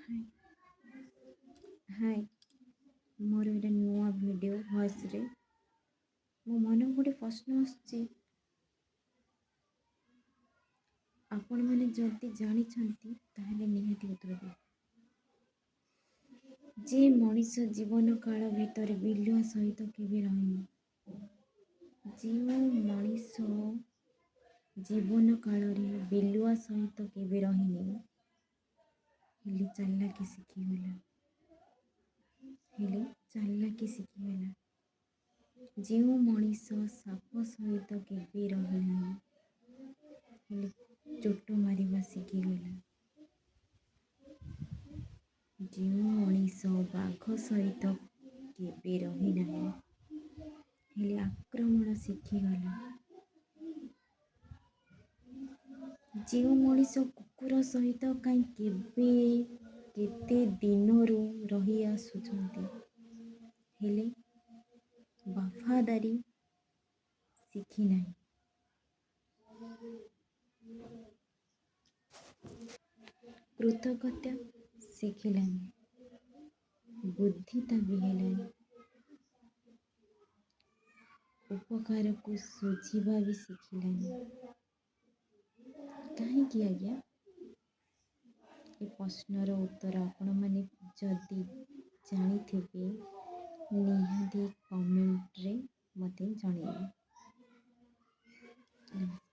ହାଏ ହାଏ, ମୋର ଏଇଟା ନୂଆ ଭିଡ଼ିଓ ଭଏସ୍ରେ। ମୋ ମନକୁ ଗୋଟେ ପ୍ରଶ୍ନ ଆସୁଛି। ଆପଣମାନେ ଯଦି ଜାଣିଛନ୍ତି, ତାହେଲେ ନିହାତି ଉତ୍ତର ଦେବେ। ଯେ ମଣିଷ ଜୀବନ କାଳ ଭିତରେ ବିଲୁଆ ସହିତ କେବେ ରହିନି, ଯେଉଁ ମଣିଷ ଜୀବନ କାଳରେ ବିଲୁଆ ସହିତ କେବେ ରହିନି, ହେଲେ ଚାଲାକି ଶିଖିଗଲା, ହେଲେ ଚାଲାକି ଶିଖିଗଲା। ଯେଉଁ ମଣିଷ ସାପ ସହିତ କେବେ ରହିନାହିଁ, ହେଲେ ଚୋଟ ମାରିବା ଶିଖିଗଲା। ଯେଉଁ ମଣିଷ ବାଘ ସହିତ କେବେ ରହିନାହିଁ, ହେଲେ ଆକ୍ରମଣ ଶିଖିଗଲା। ଯେଉଁ ମଣିଷ କୁକୁର ସହିତ କାହିଁ କେବେ କେତେ ଦିନରୁ ରହି ଆସୁଛନ୍ତି, ହେଲେ ବଫାଦାରୀ ଶିଖିନାହିଁ, କୃତଜ୍ଞତା ଶିଖିଲାନି, ବୁଦ୍ଧିତା ବି ହେଲାନି, ଉପକାରକୁ ଶୁଝିବା ବି ଶିଖିଲାନି, କାହିଁକି ଆଜ୍ଞା? ଏ ପ୍ରଶ୍ନର ଉତ୍ତର ଆପଣମାନେ ଯଦି ଜାଣିଥିବେ, ନିହାତି କମେଣ୍ଟରେ ମୋତେ ଜଣାଇବେ। ନମସ୍କାର।